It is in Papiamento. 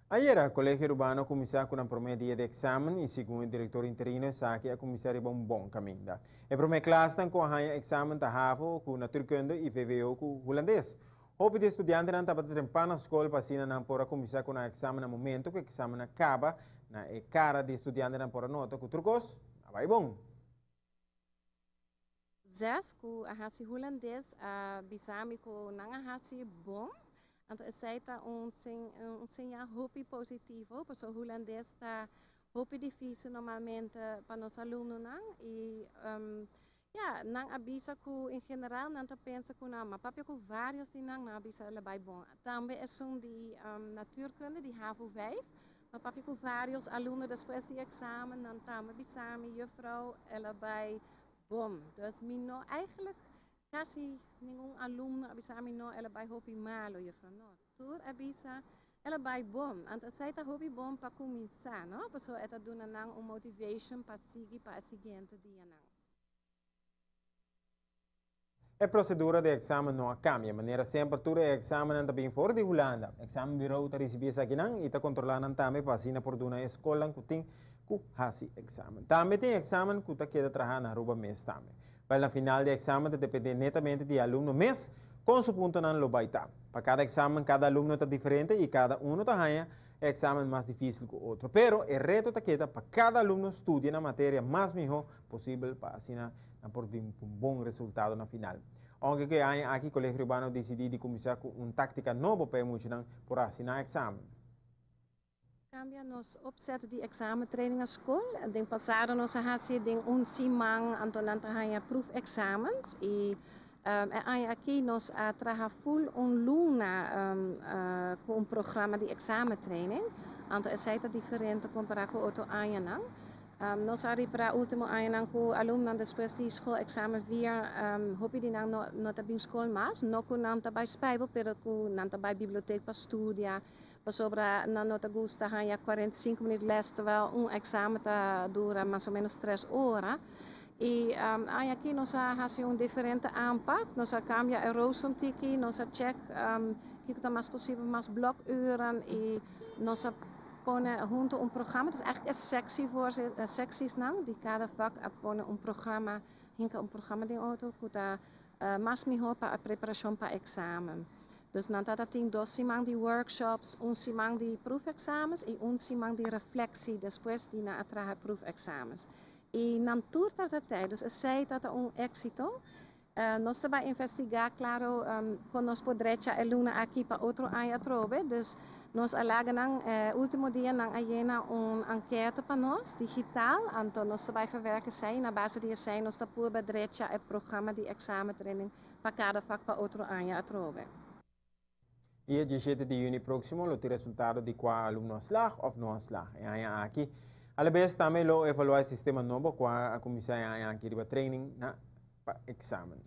Ayera, Colegio Arubano a cuminsa cu nan prome dia di examen y segun e director interino esaki a cuminsa riba un bon caminda. E prome klasnan cu a haya examen ta HAVO cu Natuurkunde y VWO cu Hulandes. Hopi di e studiantenan tabata trempa na scol pa asina nan por a cuminsa cu nan examen na momento cu examen a caba. Na e cara di e studiantenan por a nota cu tur cos a bay bon. Zes ku a hasi hulandes a bisa mi ku nan a hasi bon, anto esei ta un un señal hopi positivo, pasobra hulandes ta hopi difísil normalmente pa nos alumnonan i ya, nan a bisa ku en general nan ta pensa ku nan, m'a papia ku vários di nan, nan a bisa el a bai bon. Tambe esun di natuurkunde di havo vijf, m'a papia ku vários alumno despues di eksamen, nan tambe bisa mi, "Juffrouw, el a bai bon." Dus mi no eigenlijk casi ningun alumno a bisa mi, "No, el a bai hopi malo, juffrouw." No, tur a bisa el a bai bon. Anto esei ta hopi bon pa cuminsa, no? Pasobra e ta duna nan un motivation pa sigui pa e siguiente dianan. E procedura di examen no a cambia. Manera semper, tur e examennan ta bin for di Hulanda. Examenbureau ta ricibi esakinan y ta controla nan tambe pa asina por duna e scolnan cu tin cu haci examen. Tambe tin examen cu ta keda traha na Aruba mes tambe. Pero na final di examen ta depende netamente di alumno mes con su puntonan lo bay ta. Pa cada examen cada alumno ta diferente y cada uno ta haya e examen mas dificil cu otro. Pero e reto ta keda pa cada alumno studia na materia mas miho posibel pa asina nan por bin un bon resultado na final. Aunke cu e aña aki Colegio Arubano a dicidi di cuminsa cu un tactica nobo pa e muchanan por haci nan examen. Cambia nos opzet di examentraining na school. Den pasado nos a haci den un siman, anto nan ta haya proefexamens y e aña aki nos a traha full un luna cu un programa di examentraining. Anto esey ta diferente compara cu otro añanan. Nos a ripara ultimo añanan cu alumnonan despues di schoolexamen 4, hopi di nan no ta bin school mas, no cu nan ta bay spijbel, pero cu nan ta bay biblioteca pa studia, pasobra nan no ta gusta haya 45 minuut les, terwijl un examen ta dura mas o menos 3 ora. Y aña aki nos a haci un diferente aanpak, nos a cambia e rooster tiki, nos a check kico ta mas posibel, mas blokuren y nos a pone hunto un programa, dus eigenlijk e sectievoorzitter, sectiesnan di cada vak a pone un programa, hinca un programa den otro cu ta mas miho pa e preparacion pa examen. Dus nan tata tin 2 siman di workshops, un siman di proefexamens y un siman di reflectie despues di nan a traha proefexamens. Y nan tur tata tijd, dus esey tata un exito. Nos ta bay investiga, claro, con nos por drecha e luna aki pa otro aña atrobe. Dus nos a laga nan, ultimo dia nan a yena un enquête pa nos, digital, anto nos ta bay verwerken esey, na base di esey nos ta purba drecha e programa di examentraining pa cada vak pa otro aña atrobe. Dia 17 di juni proximo lo tin resultado di cua alumno a slaag of no a slaag e aña aki. Alabes tambe lo evalua e sistema nobo cua a cuminsa e aña aki riba training na pa examen.